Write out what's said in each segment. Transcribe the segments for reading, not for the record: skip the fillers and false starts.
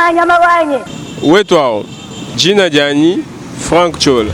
Nyama wanyi. Wetuawu, dina dianyi Franck Ciola.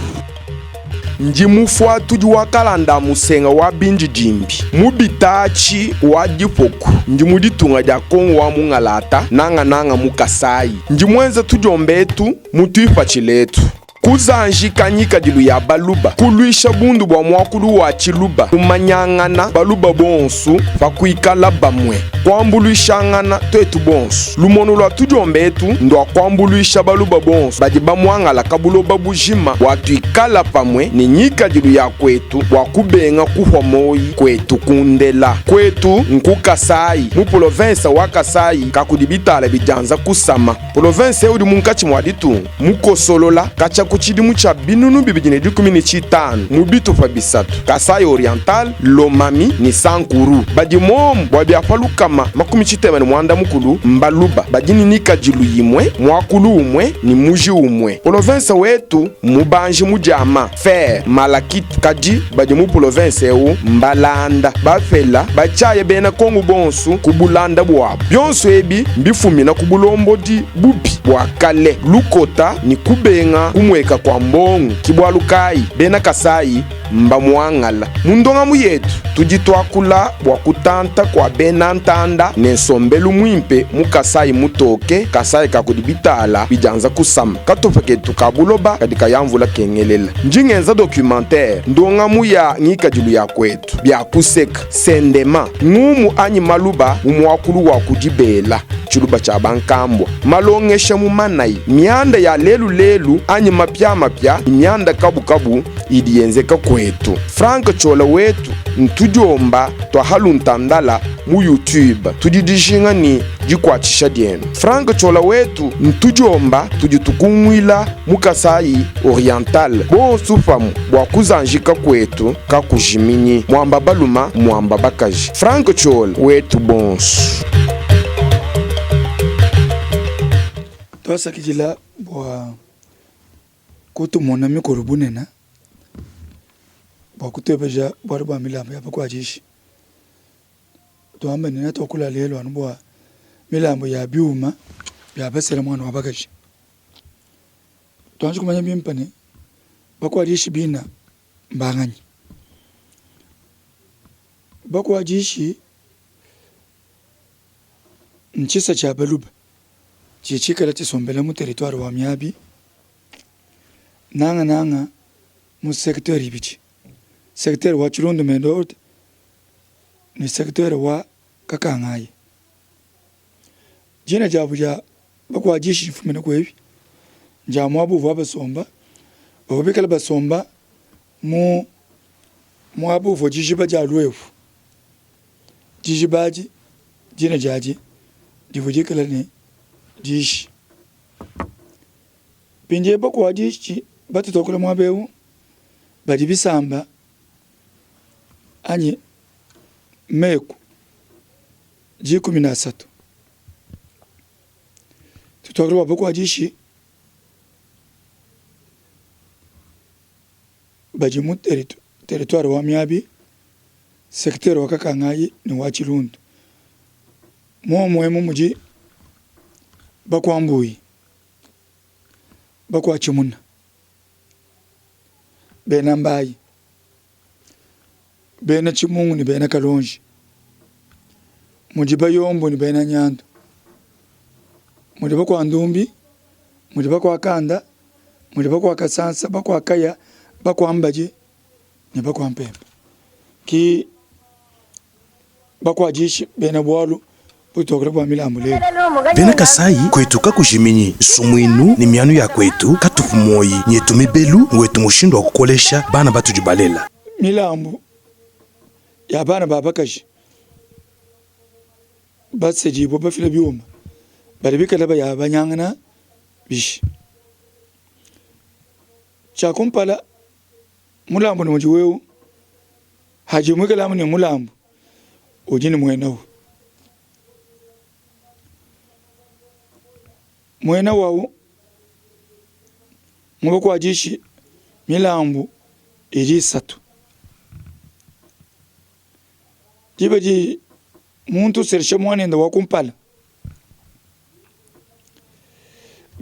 Ndi mufuatudi wa kalanda a musenga wa bindidimbi mu bitaatshi wa dipoku. Ndi mu ditunga dia Kongo wa mungalata, nangananga mu Kasayi. Ndi muenza tudiomba etu mu tuipatshila etu. Kuzanjika ngikadilu ya Baluba, kuluisha bundu bua muakulu wa Tshiluba, kumanyangana Baluba bonsu pa kuikala bamue, kuambuluishangana tuetu bonsu. Lumonu lua tudiomba etu ndua kuambuluisha Baluba bonsu badi bamuangalaka buloba bujima bua tuikala pamue ne ngikadilu ya kuetu bua kubenga kuhua moyi kuetu kundela. Kuetu nku Kasayi, mu polovensa wa Kasayi kakudi bitala bidianza kusama. Polovense eu udi munkatshi mua ditunga, mukosolola katshia ku tshidimu tshia 2015 mu bitupa bisatu, Kasaï-Oriental, Lomami ne Sankuru. Badi muomu bua bia pa 360 mbaluba badi ne ngikadilu imue, muakulu umue ne muji umue. Polovense wetu mmubanji mu diama, fer, malachite, kadi badi mu polovense eu mbalanda, bapela, batshiaya bena Kongo bonsu ku bulanda buabu. Bionso ebi mbifumina ku bulombodi bubi bua kale, lukota ne kubenga kumueka kua mbongo. Ki bualu kayi bena Kasayi mbamuangala. Mu ndongamu yetu tudi tuakula bua kutanta kua bena ntanda ne nsombelu muimpe mu Kasayi mutoke, Kasayi ka kudi bitala bidianza kusama. Katupa ketu ka buloba kadi kaya mvula kengelela. Ndi ngenza documentaire, ndongamu ya ngikadilu ya kuetu, bia kuseka, sendema, ngumu anyi maluba mu muakulu wa ku dibela, tshiluba tshia bankambua, malongesha mu manayi, mianda ya lelu lelu anyi mapiamapia ne mianda kabukabu idi yenzeka kuetu. Franck Ciola wetu ntudiomba tua haluntandala mu YouTube. Tudi dijinga ne dikuatshisha dienu. Franck Ciola wetu ntudiomba tudi tukunguila mu Kasayi Oriental bonsu pamue bua kuzanjika kuetu kakujiminyi. Muamba baluma muamba bakaji. Franck Ciola wetu bonsu. Tuasakidila bua kutumona mikolo bunene bua kutuebeja bualu bua milambu ya bakuatshishi. Tuambe ne, netuakula lelu anu bua milambu ya biuma bia basela muana wa bakaji. Tuanji kumanya bimpe ne, bakuadishi bina mbanganyi? Bakuadishi ntshisa tshia baluba tshidi tshikale tshisombele mu territoire wa Miabi, nangananga mu secteur ibidi, secteur wa Tshilundu Main d'Ordre ne secteur wa Kakangayi. Dina diabu dia bakuadishi difumine kuepi? Ndia muaba uvuabu basomba. Bavua bikale basomba mu muaba uvua dijiba dia luepu. Dijiba adi dina diadi divua dikale ne, Dishi. Mpindieu bakuadishi batu tuakula muaba eu badi bisamba anyi meku 13. Tutuakula bua bakuadishi badi mu territoire wa Miabi, secteur wa Kakangayi ne wa Tshilundu. Muomu emu mudi bakuambuyi, bakuatshimuna, bena Mbayi, bena Tshimungu ne bena Kalonji, mudi Bayombo ne bena Nyandu, mudi bakua Ndumbi, mudi bakua Kanda, mudi bakua Kasansa, bakua Kaya, bakua Mbadi ne bakua Mpemba. Ki bakuadishi bena bualu butokela bua milambu lelu. Bena Kasayi, kuetu kakujiminyi nsumuinu ne mianu ya kuetu, katupu muoyi nyetu mibelu wetu mushindu wa kukolesha bana batudi balela. Milambu ya bana ba bakaji basedibua bafila biuma badi bikale baya banyangana bishi? Tshia kumpala mulambu ne mudi wewu hadi muikale amu ne mulambu udi ne muenawu. Muena wawu mu bakuadishi milambu idi isatu. Diba di muntu uselesha muanende wa kumpala.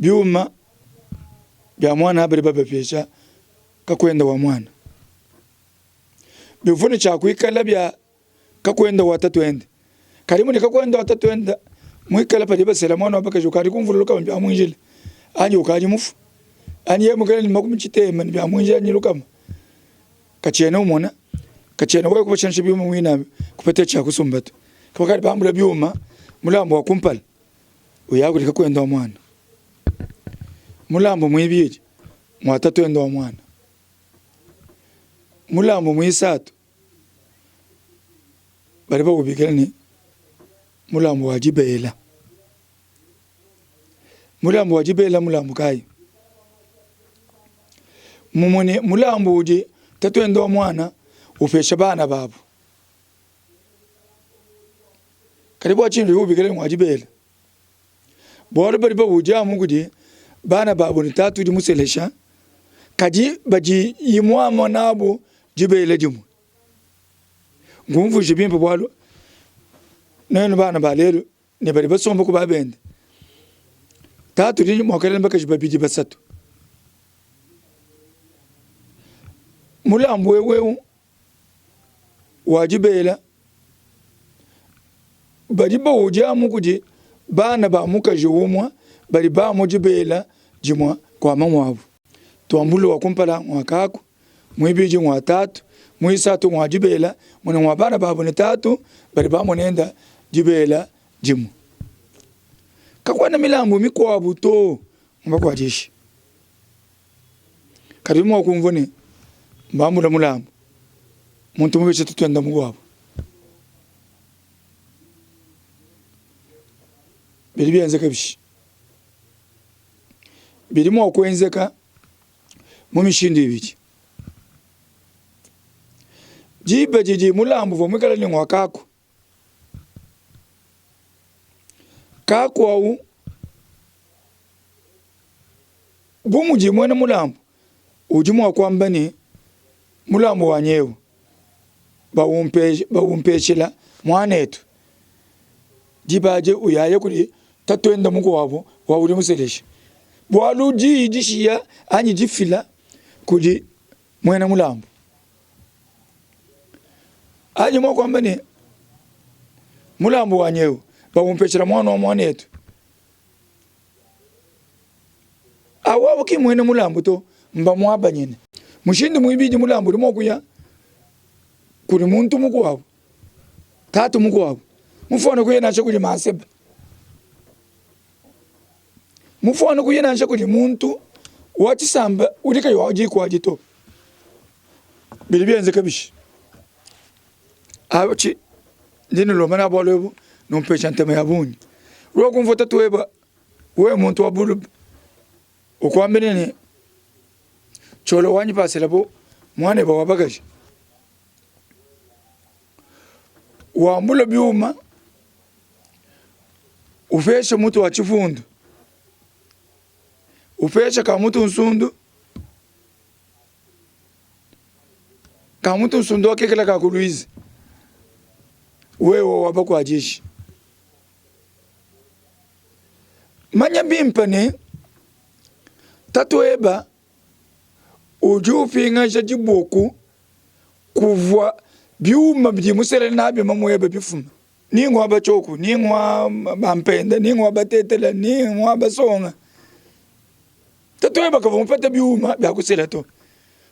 Biuma bia muana badi babapesha kakuenda wa muana. Bivua ne tshia kuikala bia kakuenda wa tatuende. Kadi mudi kakuenda wa tatuende muikale padi basela muana wa bakaji ukadi kumvula lukama bia mu njila anyi ukadi mufue anyi yeye muikale ne makumi tshitema ne bia mu njila anyi lukama katshiena umona katshiena wewe kupesha biuma muina kupeta tshia kusumba to. Kabakadi bambula biuma mulambu wa kumpala uya kudi kakuenda wa muana, mulambu muibidi ngua tatuende wa muana, mulambu muisatu badi baubikila ne, mulambu wa dibela. Mulambu wa dibela mmulambu kayi? Mmumue ne, mulambu udi tatuende wa muana upesha bana babu. Kadi bua tshinyi udi ubikila ne, ngua dibela? Bualu badi bawudia amu kudi bana babu ne tatu udi muselesha, kadi badi imuamua nabu dibela dimue. Ngumvuije bimpe bualu nuenu bana ba lelu ne badi basomba ku babende, tatu udi mua kuikala ne bakaji babidi basatu. Mulambu eu eu wa dibela badi bawudia amu kudi bana ba mukaji umue badi bamue dibela dimue kua mamuabu. Tuambule wa kumpala ngua kaku, muibidi ngua tatu, muisatu ngua dibela, mune ngua bana babu ne tatu badi bamue nenda dibela dimue. Kakuena milambu mikuabu to mubakuatshishi. Kadi udi mua kumvua ne, mbambule mulambu, muntu mubishe tutuenda mukuabu. Bidi bienzeka bishi? Bidi mua kuenzeka mu mishindu ibidi. Diba didi mulambu uvua muikale ne ngua kaku, kaku au bu mudi muena mulambu udi mua kuamba ne, mulambu wanyi eu bawumpeshela muanetu, diba adi uyaya kudi tatuende mukuabu wa udi muselesha, bualu diyi dishiya anyi difila kudi muena mulambu. Anyi mua kuamba ne, mulambu wanyi eu bawumpeshela muana wa muanetu. Awu ki muena mulambu to, mbamuabanyine. Mushindu muibidi mulambu udi mua kuya kudi muntu mukuabu, tatu mukuabu, mufuane kuya nansha kudi manseba, mufuane kuya nansha kudi muntu wa tshisamba udi kayi wa diku adi to. Bidi bienzeka bishi? Atshi ndi nulomba na bualu ebu, numpesha ntema ya bungi. Lua kumvua tatu weba wewe muntu wa bulu ukuambile ne tshiolo wanyi pasela bu muaneba wa bakaji wambula biuma upesha mutu wa tshifundu upesha ka mutu nsundu ka mutu nsundu wakekela ka kuluizi wewe wabakuadishi Manya bimpe ne, tatueba udi upingaja diboku kuvua biuma bidi musele nabi mamuebe bifuma. Ni ngua batshioku, ni ngua bampenda, ni ngua batetela, ni ngua basonga. Tatueba kavua mupete biuma bia kusela to.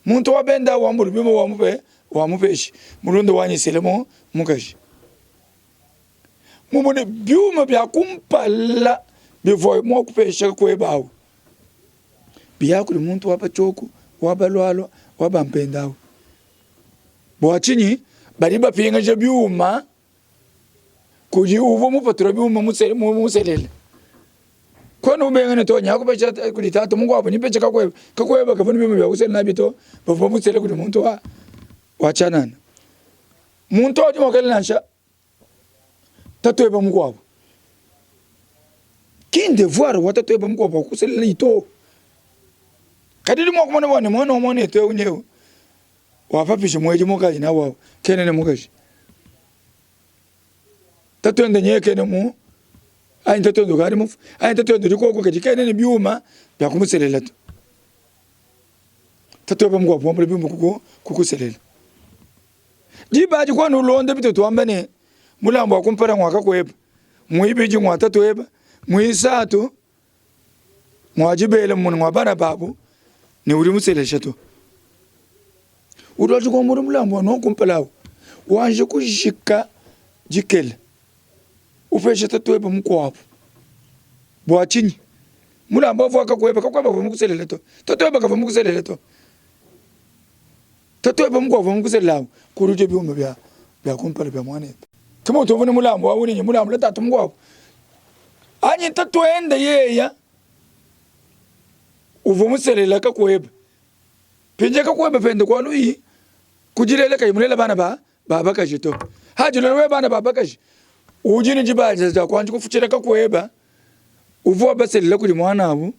Muntu wa benda wambula biuma wamupe wamupeshi mulunda wanyi selemo mukaji. Mumone biuma bia kumpala bivua mua kupesha kueba awu biya kudi muntu wa pa tshioku, wa balualua, wa bampenda awu. Bua tshinyi badi bapingaja biuma kudi uvua mupatula biuma muselele? Kuena ubenga ne to, nyakupesha kudi tatu mukuabu, nyipesha kakueba. Kakueba kavua ne biuma bia kusela nabi to, bavua bamusele kudi muntu wa wa tshianana. Muntu udi mua kuela nansha tatuebe mukuabu ki ndevoir wa tatuebe mukuabu wa kuselela to. Kadi udi mua kumona bua ne muana wa muanetu eu nyewu wapapisha muedi mukaji na wawu kena ne mukaji tatuende nyeye kena mu. Anyi tatuende ukadi mufue, anyi tatuende udi kuoku kadi kena ne biuma bia kumuselela to. Tatuebe mukuabu wambula biuma kuku kukuselela. Diba adi kuana ulonda bitutu tuamba ne mulambu wa kumpala ngua kakueba, muibidi ngua tatueba, muisatu ngua dibele mmune ngua bana babu ne udi muselesha to. Udi wanji kuambula mulambu wa kumpala awu, wanji kujika dikela, upesha tatuebe mukuabu. Bua tshinyi? Mulambu avua kakueba, kakueba kavua mukuselele to, tatuebe kavua mukuselele to. Tatuebe mukuabu uvua mukuselele awu, kudi biuma bia bia kumpala bia muanebe. Ke muntu uvua ne mulambu awu ne mulambula tatu mukuabu anyi tatuende yeya uvua muselela kakuebe. Pinje kakuebe pende kualuyi kudilela kayi mulela bana ba ba bakaji to. Hadilela we bana ba bakaji udi ne dibanza dia kuanji kufutshila kakueba uvua baselela kudi muanabu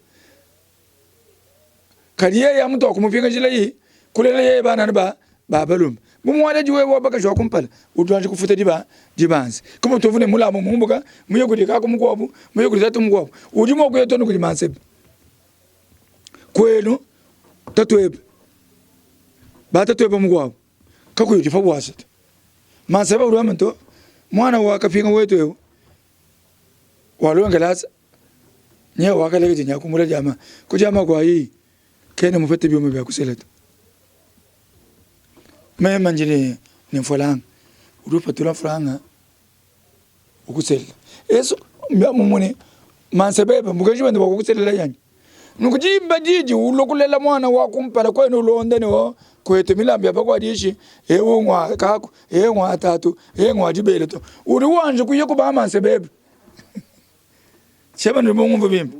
kadi yeye amu wakumupingajila yi kulela yeye bana ba ba balume bu mualedi wewe wa bakaji wa kumpala utuanji kufuta diba dibanza kuma tuvu ne mulamu mumbuka muye kudi kaku mukuabu muye kudi tatu mukuabu udi mua kuya tonu kudi mansebe kwenu tatuebe ba tatuebe mukuabu kakuyi udi pa buasa to mansebe udi wamba to mwana wa kapinga wetu eu walongelasa Nye wakalekedi nya kumula diama ku diama kua yi kena mupete biuma bia kusela to. Mema ndi ne ne mfranga udi upatula mfranga ukuselela eso mumune mansebebe mukeji wende bua kukuselela yanyi nunku diba didi ulua kulela muana wa kumpala kuena ulonda ne o kuetu milambu ya bakuadishi eu ngua kaku eu ngua tatu eu ngua dibele to udi wanje kuya ku ba mansebebe Sheba ndi mungumve bimpe.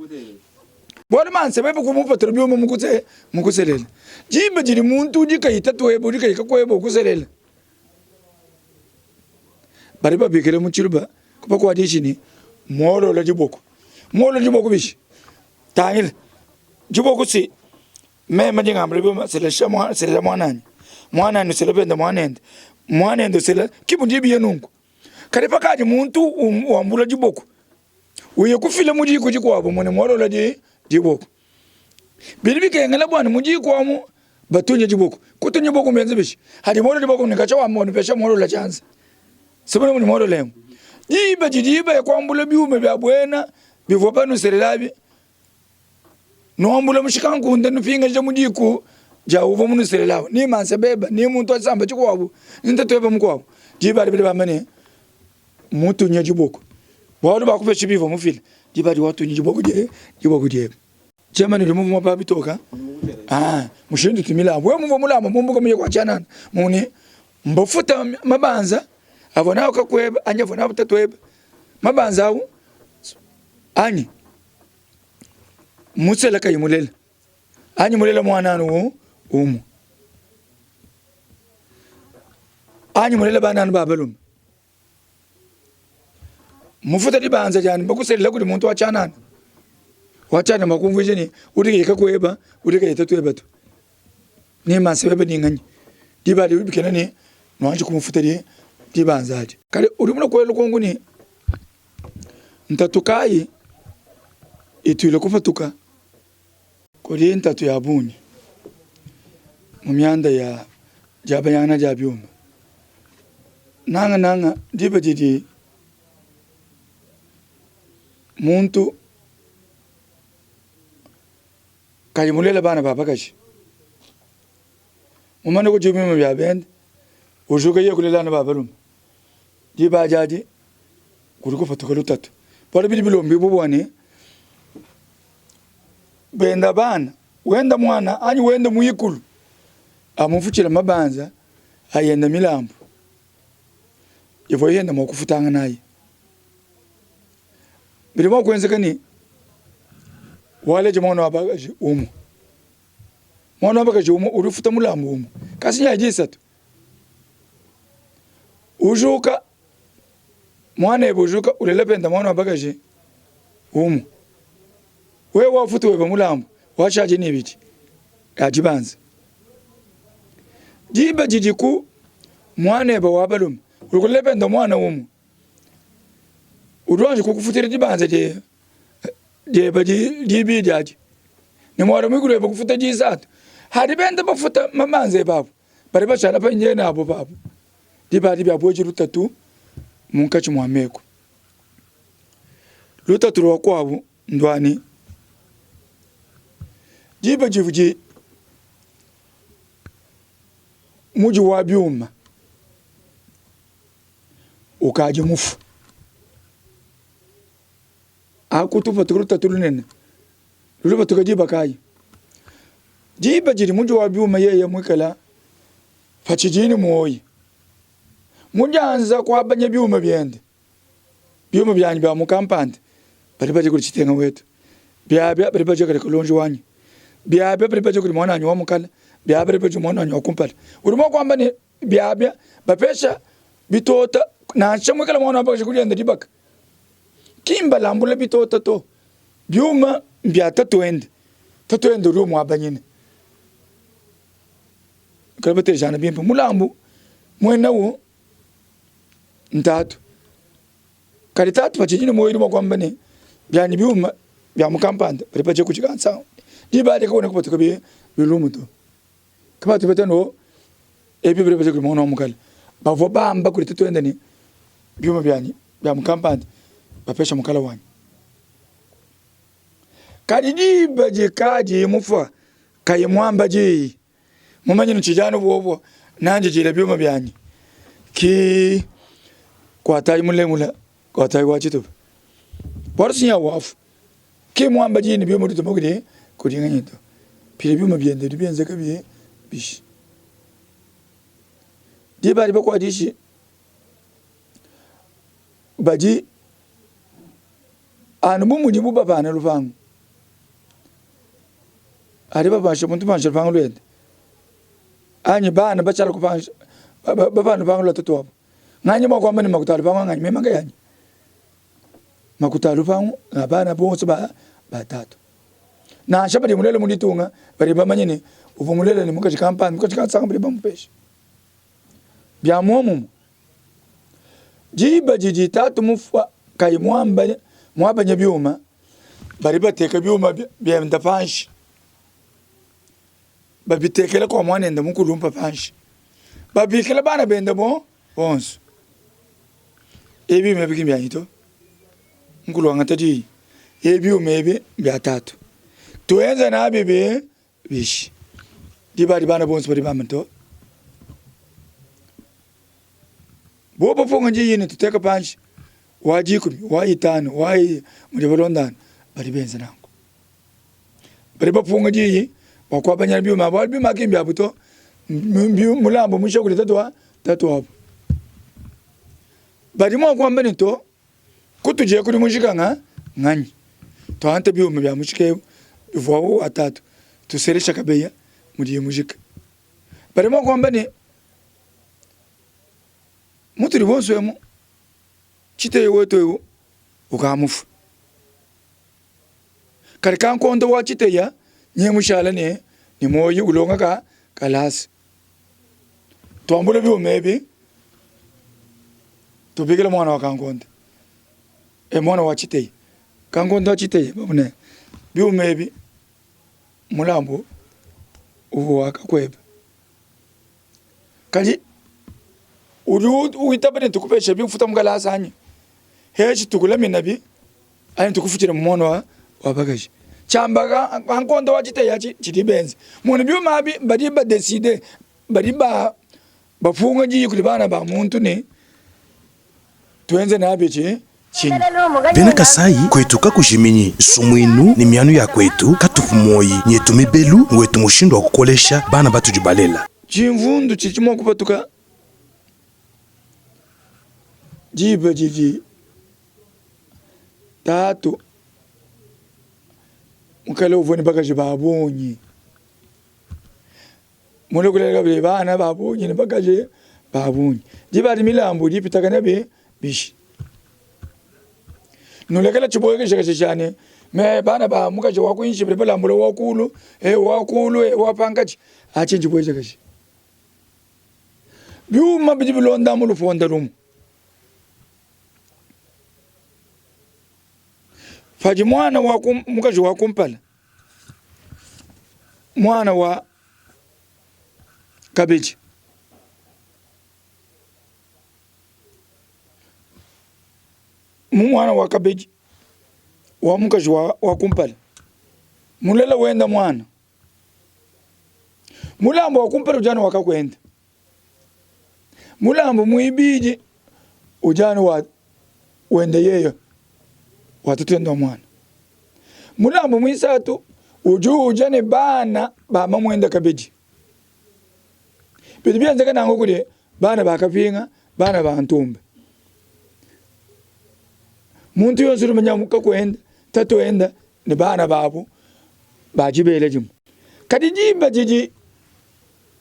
Bualu manseba ebe kumupatula biuma mukuse mukuselela. Diba didi muntu udi kayi tatuebe udi kayi kakuebe ukuselela. Badi babikila mu tshiluba kubakuadishi ne muolola diboko. Muolola diboko bishi? Tangila diboko si meme ndi ngambila biuma selesha mwana selela muananyi. Muananyi usela pende muanende. Muanende usela ki mudibi nunku. Kadi pakadi muntu wambula diboko uye kufila mu diku dikuabu mune muolola di diboko, bidi bikengela bua ne mu diku amu batunye diboko. Kutunya diboko mbienze bishi? Hadi muolola diboko ne katshia wamba nupesha muolola tshianza sebene mudi muolola emu. Diba didi baya kuambula biuma bia buena bivua banuselela abi, nuambula mushikankunde nupingaja mu diku dia uvua munuselela awu, ni mansa beba ni muntu wa tshisamba tshikuabu ni ntatueba mukuabu. Diba adi badi bamba ne mutunya diboko bualu bakupesha bivua mufile diba adi watunya diboko die diboko diebe. Tshiamba ne muvua pa bitoka ah mushindu tumilambu wewe muvua mulamba mumbuka muye kwa tshianana muni mbafuta mabanza avua nawo kakueba anyi avua nawo tatueba mabanza awu anyi musela kayi mulela anyi mulela muana anu umue anyi mulela bana anu ba balume mufuta dibanza diani bakuselela kudi muntu wa tshianana wa tshianana bakumvuija ne udi kayi kakueba udi kayi tatueba to ne mansebebe ni nganyi diba adi bikena ne nuanji kumufuta di dibanza adi kadi udi muna kuela lukonko ne Ntatu kayi itu ilua kupatuka? Kudi ntatu ya bungi mu mianda ya diabanyangana dia biuma, nangananga diba didi muntu kayi mulele bana ba bakaji, mumane kudia biuma bia bende, ujuka yeye kulela bana ba balume. Diba adi adi kudi kupatuka lutatu, bualu bidi bilombibua bua ne benda bana wenda muana anyi wenda muikulu amufutshile mabanza ayenda milambu ivua yenda mua kufutanganayi. Bidi mua kuenzeka ne waleja muana wa bakaji umue, muana wa bakaji umue udi ufuta mulambu umue kasi nya disatu Ujuka, muanebe ujuka, ulela pende muana wa bakaji umue. Wewe wafuta webe mulambu washadi ne ibidi ya dibanza. Diba didiku muanebe wa balume udi kulela pende muana umue. Udi wanji kukufutila dibanza dieba dibidi adi, ne muana muikulu webe kufuta disatu. Hadi benda bafuta mabanza ebe abu, badi bashala pa nyena abo pabu. Diba adi biabueji lutatu munkatshi mua meku. Lutatu lua kuabu ndua ne, diba divua muji wa biuma ukadi mufue, aku tupatuka lutatu lunene ludi lupatuka diba kayi? Diba didi muji wa biuma yeye muikala patshidiye ne muoyo, mudianza kuabanya biuma biende, biuma bianyi bia mu kampanda badi badia kudi tshitenga wetu, biabia badi badia kudi kalonji wanyi, biabia badi badia kudi muananyi wa mukala, biabia badi badia kudi muananyi wa kumpala. Udi mua kuamba ne, biabia bapesha bitota nansha muikala muana wa bakaji kudienda dibaka, ki mbalambula bitota to, biuma mbia tatuende, tatuende udi umuabanyina. Kadi batejana bimpe mulambu muenawu ntatu. Kadi tatu patshidi ne muoyo udi mua kuamba ne, bianyi biuma bia mu kampanda badi badia kudi kansanga. Diba adi kakuena kupatuka bilumbu to. Ke batupeta no ebi badi badia kudi muana wa mukala. Bavua bamba kudi tatuende ne, biuma bianyi bia mu kampanda bapesha mukala wanyi. Kadi diba dikadiye mufua kayi muamba diyi, mumanye ne tshidi anu buobuo nanjidila biuma bianyi, ki kuatayi mulengula kuatayi wa tshitupa. Bualu sinya wafu ki muamba diyi ne biuma dituma kudi kudi nganyi to. Pidi biuma biende bidi bienzeka bi bishi. Diba adi bakuadishi badi Anu bu mudibu bapana lupangu, adi bapansha muntu upansha lupangu luende, anyi bana batshala kupansha bapana lupangu lua tatuabu. Nganyi mua kuamba ne makuta a lupangu anganyi mema nkayanyi? Makuta a lupangu nga bana bonso ba ba tatu. Nansha badi mulela mu ditunga badi bamanye ne uvua mulela ne mukaji kampanda, mukaji kansanga badi bamupesha. Bia muomumue, Diba didi tatu mufua kayi muabanye biuma, badi bateka biuma biende panshi, babitekela kua muanende mukulumpe panshi, babikila bana bende bonso. Ebi biuma ebi ki mbianyi to. Mukulu wangata diyi, ebi biuma ebi mbia tatu, tuenze nabi bishi? Diba adi bana bonso badi bamba to. Bobo bafunga diyi ne tuteka panshi wa dikumi, wa itanu, wa mudi balondana badi benza nanku. Badi bafunga diyi bua kuabanyana biuma bualu biuma ki mbiabu to, mulambu musha kudi tatu wa tatu wabu. Badi mua kuamba ne to kutudi kudi mujika nga nganyi tuangate biuma bia mujika eu bivuawu wa tatu tuselesha kabeya mudiye mujika. Badi mua kuamba ne Mutudi bonso emu, tshiteyi wetu eu ukavua mufue. Kadi kankonda wa tshiteya nyeye mushala ne ne muoyo ulonga ka kalasa. Tuambule biuma ebi tubikile muana wa kankonda e muana wa tshiteya. Kankonda wa tshiteya bamune biuma ebi mulambu uvua wa kakuebe. Kadi udi witaba ne tukupesha bifuta mu kalasa anyi? Heshi tukulaminabi anyi tukufutshila mu muana wa wa bakaji. Tshiamba ka nkonto wa tshiteya tshidi benze. Mona biuma abi badi ba decide badi ba bafunga diyi kudi bana ba muntu ne tuenze nabi tshi tshinyi. Bena Kasayi, kuetu kakujiminyi nsumuinu ne mianu ya kuetu, katupu muoyi nyetu mibelu wetu mushindu wa kukolesha bana batudi balela. Tshimvundu tshidi mua kupatuka diba didi tatu mukale uvua ne bakaji ba bungi mulue kulela kabidi bana ba bungi ne bakaji ba bungi. Diba adi milambu idi ipitakana bishi? Nulekela tshibuekeshekeshe tshia ne, me bana ba mukaji wa kuinshi badi balambula wa kulu, e wa kulu, e wa pankatshi. Atshi ntshibuejakaji. Biuma bidi bilonda mu luponda lumue. Padi muana wa mukaji wa kumpala, muana wa kabidi, mu muana wa kabidi wa mukaji wa, wa kumpala mulela wenda muana mulambu wa kumpala udi anu wa kakuenda mulambu muibidi udi anu wa wende yeye wa tatuende wa muana mulambu muisatu udi uja ne bana ba mamuende kabidi bidi bienzeka nanku kudi bana ba kapinga bana ba ntumba muntu yonso udi umanya kakuenda tatuenda ne bana babu ba dibele dimue kadi diba didi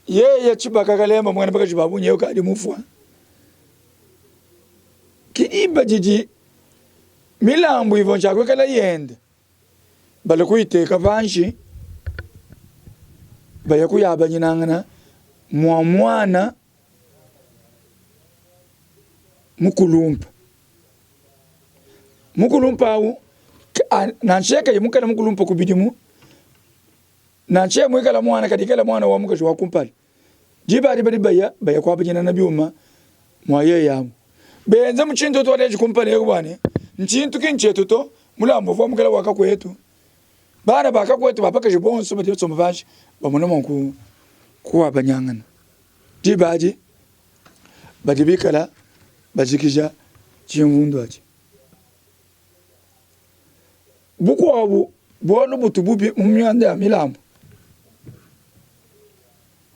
yeye tshibaka kalemba muena bakaji ba bungi ukadi mufua ki diba didi milambu ivua ntshiakuikala yende bale kuyiteka panshi baya kuyabanyinangana mua muana mukulumpa. Mukulumpa awu nansha yeye kayi muikale mukulumpa ku bidimu, nansha yeye muikale muana kadi ikale muana wa mukaji wa kumpala, diba adi badi baya baya kuabanyinana biuma mua yeye amu. Benze mu tshintu tualeji kumpala eku bua ne, ntshintu ki ntshietu to, mulambu uvua mukala wa kakuetu. Bana ba kakuetu ba bakaji bonso badi basomba panshi bamone mua kuabanyangana. Diba adi badi bikala bajikija tshimvundu atshi. Bukuabu bualu butu bubi mu mianda ya milambu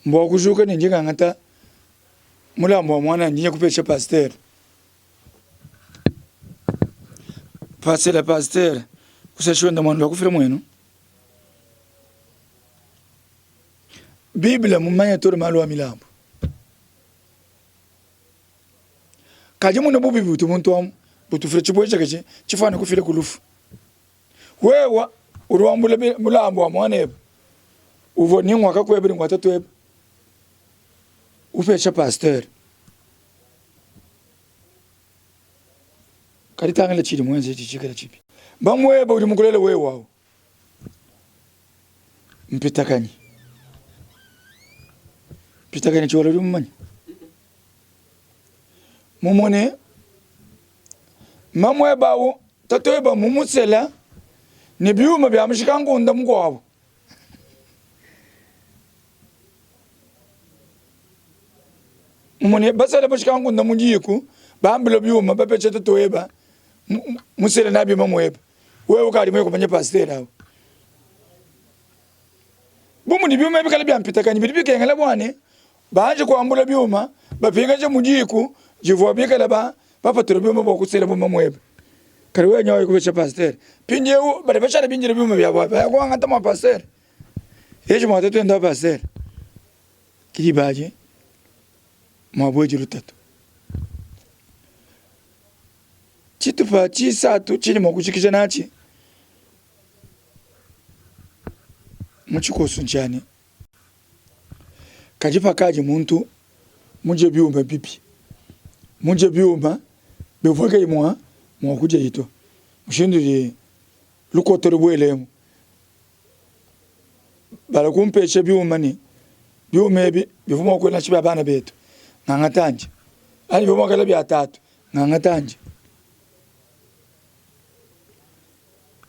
mbua kujuka ne ndi ngangata mulambu wa muananyi ndi nya kupesha pastere. Pasela pastere kusesha wenda muana lua kufila muenu. Bible mumanye too ne malu a milambu. Kadi muna bubi butu muntu amu butufila tshibuejakaji tshifuane kufila ku lufu. Wewa udi wambula mulambu wa muanebe uvua ni ngua kakuebe ni ngua tatuebe upesha pasteur. Kadi tangila tshidi muenze etshi tshikala tshibi. Mamuebe udi mukulele wewe awu mpitakanyi. Mpitakanyi tshiwala udi mumanye? Mumone mamuebe awu tatuebe mumusela ne biuma bia mushikankunde mukuabu. Mumone basela mushikankunde mu diku bambila biuma bapesha tatuebe musele nabi mamuebe. Wewe ukadi muye kumanya pastere awu. Bu mudi biuma bikale bia mpitakanyi, bidi bikengela bua ne, banji kuambula biuma bapingaje mu diku divua bikale bapatula biuma bua kusela bu mamuebe. Kadi wewe nyawu kupesha pastere. Mpindieu badi bashala bindile biuma biabu baya kuangata mua pastere. Yezu mua tatuende wa pastere. Ke diba adi muabuedi lutatu. Tshitupa tshisatu tshindi mua kujikija natshi mu tshikoso ntshia ne, kadi pakadi muntu mudie biuma bibi, mudie biuma bivua kayi mua mua kudiaye to, mushindu udi lukoto lubuelemu, balua kumpesha biuma ne biuma ebi bivua mua kuikala nansha bia bana betu, ngangata ndie, anyi bivua mua kuikala bia tatu, ngangata ndie.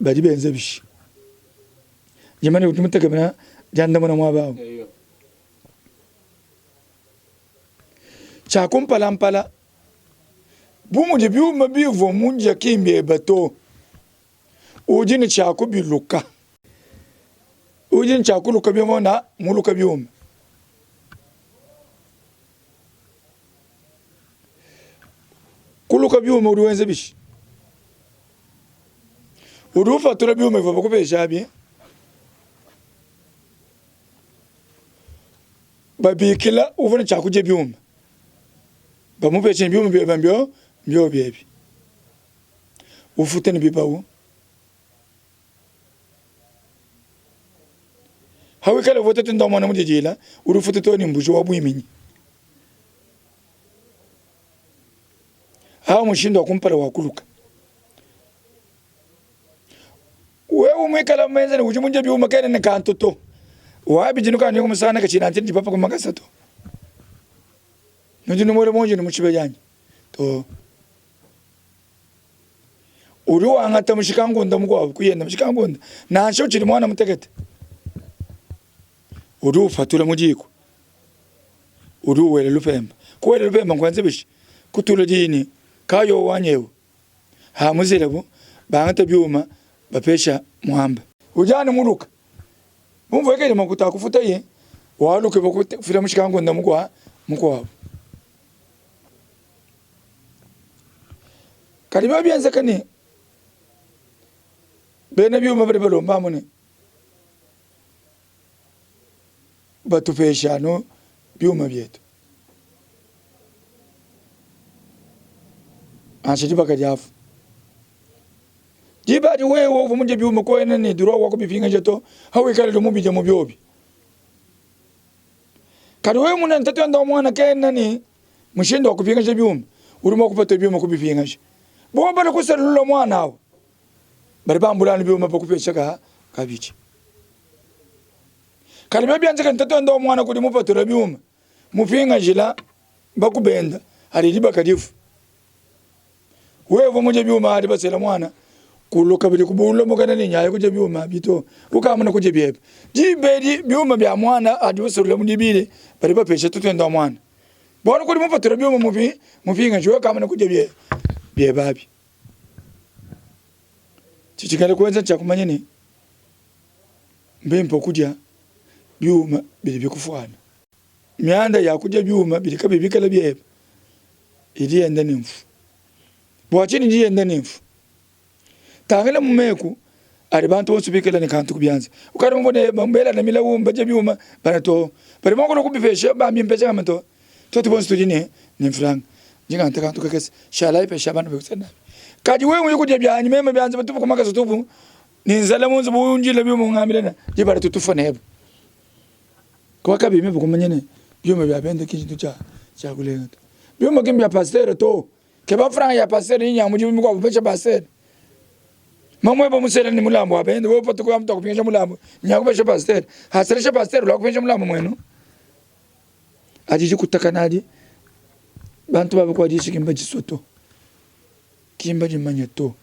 Badi benza bishi? Ndi manya udi mutekemena diandamuna muaba au. Tshia kumpalampala, bu mudi biuma bivua mudie ki mbiebe to, udi ne tshia kubiluka. Udi ne tshia kuluka biuma na muluka biuma. Kuluka biuma udi wenza bishi? Udi upatula biuma bivua bakupeshabi, babikila uvua ne tshiakudia biuma, bamupesha ne biuma biebe mbio mbiobi ebi, ufute ne bibawu. Hawikala uvua tatu nda muana mudidila, udi ufuta too ne mbuji wa buiminyi. Awu mushindu wa kumpala wa kuluka. muikala muenze ne udi mudie biuma kena ne kantu to. Wabi dinu kanyi kumusana kachina ntini dipapa ku makasa to. Nudi numuele muonji ne mutshibe yanyi to. Udi wangata mushikankunta mukuabu kuyenda mushikankunta nansha utshidi muana mutekete. Udi upatula mu diku, udi uwela lupemba. Kuwela lupemba nkuenza bishi? Kutula diyi ne, Kayo wanyi eu. Hamuzilebu, bangata biuma bapesha muamba. Udi anu muluka. Bumvuekele makuta a kufutaye, waluke bua kufila mushikankunta mukuabu. Kadi biobi bienzeka ne, bena biuma badi balomba amu ne, batupesha anu biuma bietu. Nansha dibaka diafu. Diba adi wewe uvua mudie biuma kuena ne droit wa kubipingaja to, hawikale udi mubidia mu biobi. Kadi wewe munene tatuende wa muana kena ne mushindu wa kupingaja biuma, udi mua kupeta biuma kubipingaja. Bobu badi kuselulula muana awu, badi bambula anu biuma bakupesha ka kabidi. Kadi biobi bienzeka ne tatuende wa muana kudi mupatula biuma, mupingajila bakubenda, adi dibaka difu. Wewe uvua mudie biuma adi basela muana kulu kabidi kubulomokana ne nyaya kudie biuma abi to, ukamuna kudie biebe. Diba edi biuma bia muana adi basulula mu dibili badi bapesha tutuende wa muana. Bualu kudi mupatula biuma mupi mupingaji wewe kamuna kudie bie biebe abi. Tshitshikale kuenza ntshia kumanya ne mbimpe kudia biuma bidi bikufuana. Mianda ya kudia biuma bidi kabiyi bikale biebe idi yenda ne mfu. Bua tshinyi idi yenda ne mfu? Tangila mu meku adi bantu bonso bikale ne kantu ku bianza. Ukadi mumvue ne belana milawu, badia biuma bana too. Badi mua kulua kubipesha bambi mpesha ngamba to. Tuetu bonso tudi ne ne mfranga. Ndi ngangata kantu kakese, shalayi pesha bana bebe nabi. Kadi wewe uye kudia bianyi meme bianza patupu ku makasa tupu ne nzala mu nzubu unjila biuma ungambila ne diba adi tutufua nebe. Kwa kabimi kumanya ne biuma bia bende ki tshintu tshia tshia kulenga to. Biuma ki mbia pastere to. Keba franga ya pastere ni nya mudimu mikuabu pesha pastere. Mamu eba musela ni mulambu wa bende wewe patuku ya mtu akupingasha mulambu nya kupesha pastere. Haselesha pastere lwa kupingasha mulambu mwenu. Adi dikutakana adi bantu baba kwa dishi kimba disoto. Kimba dimanya to.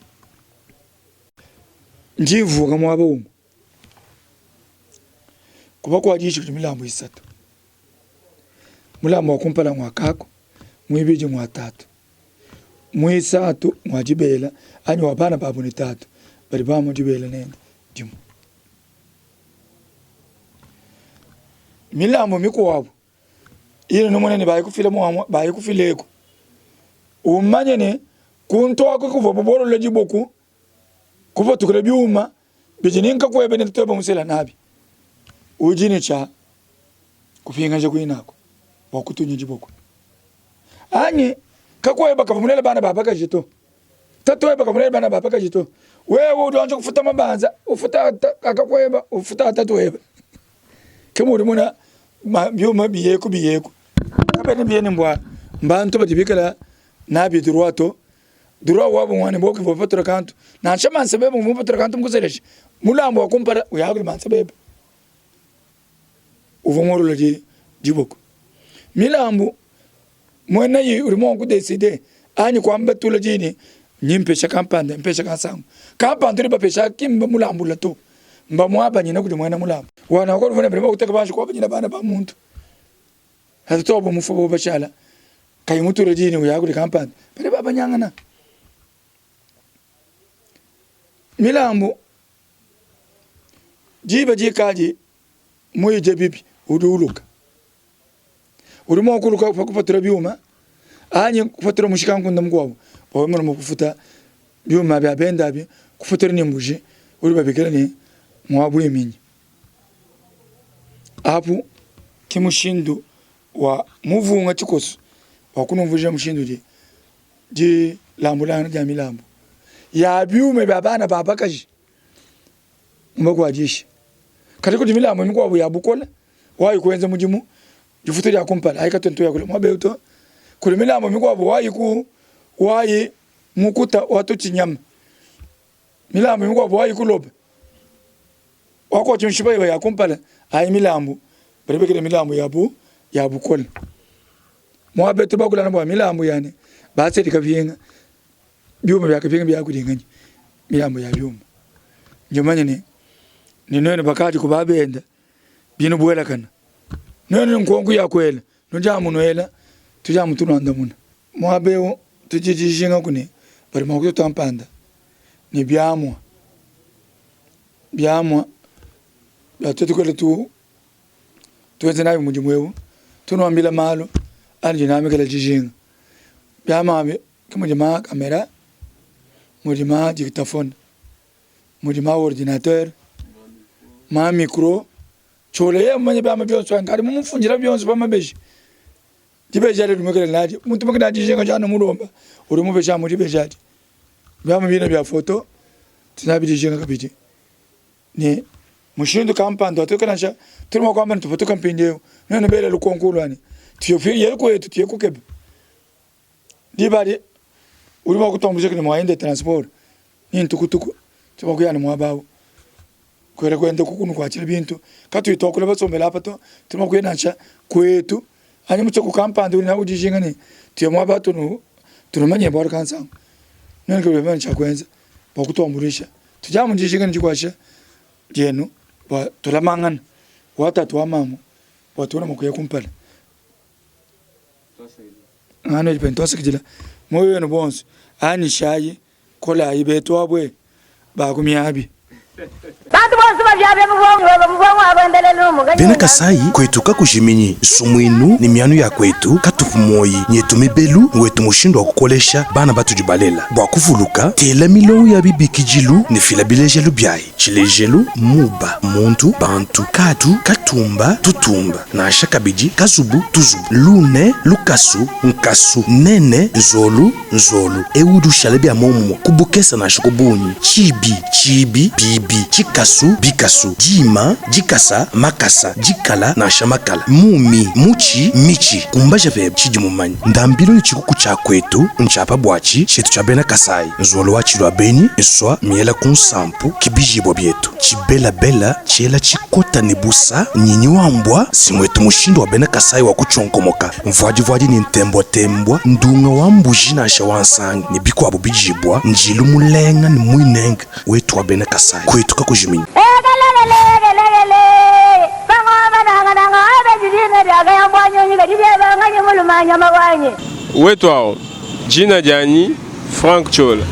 Ndi mvuka muaba umue. Kuba kua dishi kudi milambu isatu. Mulambu wa kumpala ngua kaku, muibidi ngua tatu, muisatu ngua dibela anyi wa bana babu ne tatu badi bamua dibela nende dimue. Milambu mikuabu inu numone ne bayi kufila muamua bayi kufileku, umanye ne kuntu aku kuvua bobolola diboku kupatukila biuma bidi ne nkakuebe ne tatuebe musela nabi, udi ne tshia kupingaja kuinaku bua kutunya diboko. Anyi kakuebe kavua mulela bana ba bakaji to, tatuebe kavua mulela bana ba bakaji to, wewe udi wanja kufuta mabanza ufuta kakuebe ufuta tatuebe. Ke muudi mona biuma biyeku biyeku kabena biye ne mbua mbantu badi bikala nabi droit to. Droit wabu ngua ne bobu ke bapatula kantu. Nansha manseba ebe mupatula kantu mukuselesha, mulambu wa kumpala uya kudi manseba ebe. Uvua muolola diboko. Milambu muenayi udi mua kudeside anyi kuamba tula diyi ne, ndi mpesha kampanda, mpesha kansangu. Kampanda udi bapesha ki mbamulambula to, mbamuabanyina kudi muena mulambu. Wa nanku udi muna kuteka panshi kuabanyina bana ba muntu. Tatuabu mufue bobu bashala kayi mutule diyi ne uya kudi kampanda, badi babanyangana milambu. Diba dikadi muyidie bibi udi uluka, udi mua kuluka pa kupatula biuma anyi kupatula mushikankunde mukuabu bua wewe mua kufuta biuma bia bende abi, kupatula ne mbuji udi babikila ne muabuiminyi. Apu ki mushindu wa muvunga tshikoso bua kunumvuija mushindu udi dilambulangana dia milambu ya biuma bia bana ba bakaji mubakuadisha. Kadi kudi milambu mikuabu ya bukole wayi kuenza mudimu difutu dia kumpala ayi katuena tuyakula muaba eu to. Kudi milambu mikuabu wayi ku wayi mukuta wa tutshinyama, milambu mikuabu wayi kuloba. Wakuatshi mishipa yeba ya kumpala ayi milambu, badi bekela milambu yabu ya bukole. Muabetu bakulana bua milambu yani basedi kavinga biuma bia kavinga bia kudinganyi milambu ya biuma. Ndi mumanye ne ne nuenu bakadi ku babenda binu buelakana. Nuenu ne nkonku ya kuela nudi amu nuela tudi amu tunuandamuna. Muaba eu tudi dijinga ku ne badi mua kututua mpanda ne biamua biamua bia tuetu kuela tu tuenze nabi mudimu eu tunuambila malu anudi namikala dijinga. Biamua abi ke mudi ma kamera, mudi ma dictaphone, mudi ma ordinateur, ma micro. Tshiole yeye mumanye biamua bionso anyi? Kadi mumufundila bionso pa mabeji. Dibeji adi dimwikale nadi, muntu mwikale nadi dijinga dia numulomba, udi umupesha amu dibeji adi. Biamu bine bia foto tunabi dijinga kabidi ne mushindu kampanda watuka nansha tudi mua kuamba ne tupatuka mpindieu nuenu bela lukonko lua ne tuye kuetu tuye kukeba diba adi udi mua kutuambuluisha ne moyen de transport ni ntukutuku tudi mua kuya ne muaba au kuela kuenda kukunukuatshila bintu katuyi tuakula basombela apa to tudi mua kuya nansha kuetu anyi musoko kampanda udi nawu dijinga ne tuye muaba tunu tunumanye bualu kansanga nuenu ke bamanye tshia kuenza bua kutuambuluisha tudi amu dijinga ne dikuatshisha dienu bua tulamangana wa tatu wa mamu bua tuona mua kuya kumpala. Ngano edi penu tuasakidila moyo wenu bonso anyishayi kolayi betu abue ba ku miabi. Bantu bonso babiabia muvua weba muvua wa lumu. Bena Kasayi, kuetu kakujiminyi nsumuinu ne mianu ya kuetu, katupu muoyi nyetu mibelu wetu mushindu wa kukolesha bana batudi balela. Bua kuvuluka, tela milongo ya bibikidilu ne fila bilejelu biayi. Tshilejelu, muba, muntu, bantu, katu, katumba, tutumba, nansha kabidi kazubu, tuzubu, lune, lukasu, nkasu, nene, nzolu, nzolu. Eu udi ushala bia muomumue ku bukese nansha ku bungi, tshibi, tshiibi, biibi, tshikasu, bikasu, diima, dikasa, makasa, dikala nansha makala, mumi, mutshi, mitshi. Kumbaja pebe tshidi mumanye. Ndambilu ne tshikuku tshia kuetu ntshia pa buatshi, tshietu tshia bena Kasayi. Nzolo wa tshilua benyi, nsua miela ku nsampu, ki bijibua bietu. Tshibelabela tshiela tshikota ne busa, nyinyi wa mbua, si muetu mushindu wa bena Kasayi wa kutshionkomoka. Mvuadivuadi ne ntembuatembua, ndunga wa mbuji nansha wa nsangi ne bikuabu bijibua, njilu mulenga ne muinenga wetu wa bena Kasayi. Kuetu kakujiminyi. Wetu awu, jina dianyi Franck Ciola.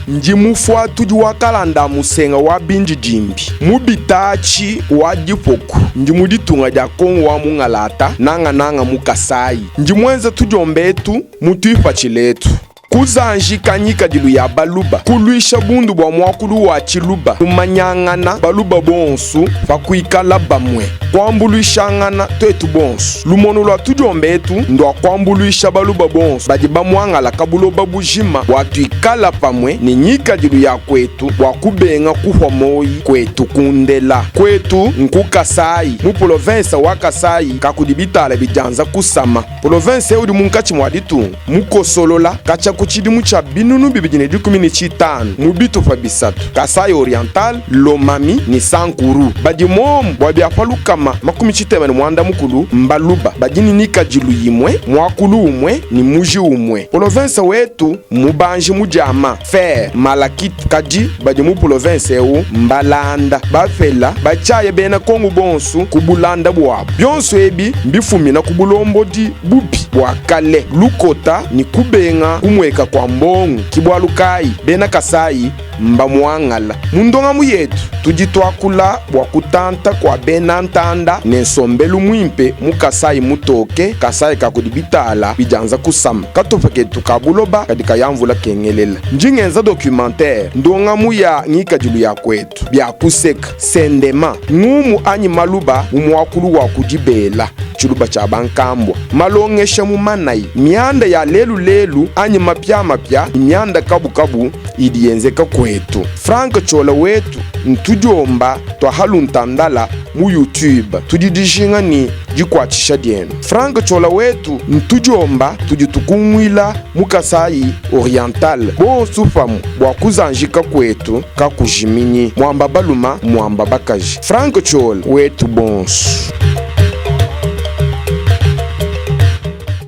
Ndi mufuatudi wa kalanda musenga wa bindidimbi mu bitaatshi wa dipoku. Ndi mu ditunga dia Kongo wa mungalata, nangananga mu Kasayi. Ndi muenza tudiomba etu mu tuipatshila etu. Kuzanjika ngikadilu ya baluba, kuluisha bundu bua muakulu wa tshiluba, kumanyangana baluba bonsu pa kuikala bamue, kuambuluishangana tuetu bonsu. Lumonu lua tudiomba etu ndua kuambuluisha baluba bonsu badi bamuangalaka buloba bujima bua tuikala pamue ne ngikadilu ya kuetu bua kubenga kuhua moyi kuetu kundela. Kuetu nku Kasayi, mu polovensa wa Kasayi kakudi bitala bidianza kusama. Polovensa eu udi munkatshi mua ditunga, mukosolola katshia ku tshidimu tshia 2015 mu bitupa bisatu, Kasaï Oriental, Lomami ne Sankuru. Badi momu bua bia pa 360 mbaluba badi ne nikadilu yimue, muakulu umue ne muji umue. Polovensa wetu mmubanji mu diama, fer, malachite, kadi badi mu polovensa eu mbalanda, bapela, batshiaya bena Kongo bonsu ku bulanda buabu. Bionso ebi mbifumina ku bulombodi bubi bua kale, lukota ne kubenga kumueka kua mbongo. Ki bualu kayi bena Kasayi mbamuangala. Mu ndongamu yetu tudi tuakula bua kutanta kua bena ntanda ne nsombelu muimpe mu Kasayi mutoke, Kasayi ka kudi bitala bidianza kusama. Katupa ketu ka buloba kadi kaya mvula kengelela. Ndi ngenza documentaire, ndongamu ya ngikadilu ya kuetu, bia kuseka, sendema, ngumu anyi maluba mu muakulu wa ku dibela, tshiluba tshia bankambua, malongesha mu manayi, mianda ya lelu lelu anyi mapiamapia ne mianda kabukabu idi yenzeka kuetu. Franck Ciola wetu, ntudiomba tua haluntandala. mu YouTube. Tudi dijinga ne dikuatshisha dienu. Franck Ciola wetu ntudiomba tudi tukunguila mu Kasaï Oriental bonsu pamue bua kuzanjika kuetu kakujiminyi. Muamba baluma, muamba bakaji. Franck Ciola wetu bonsu.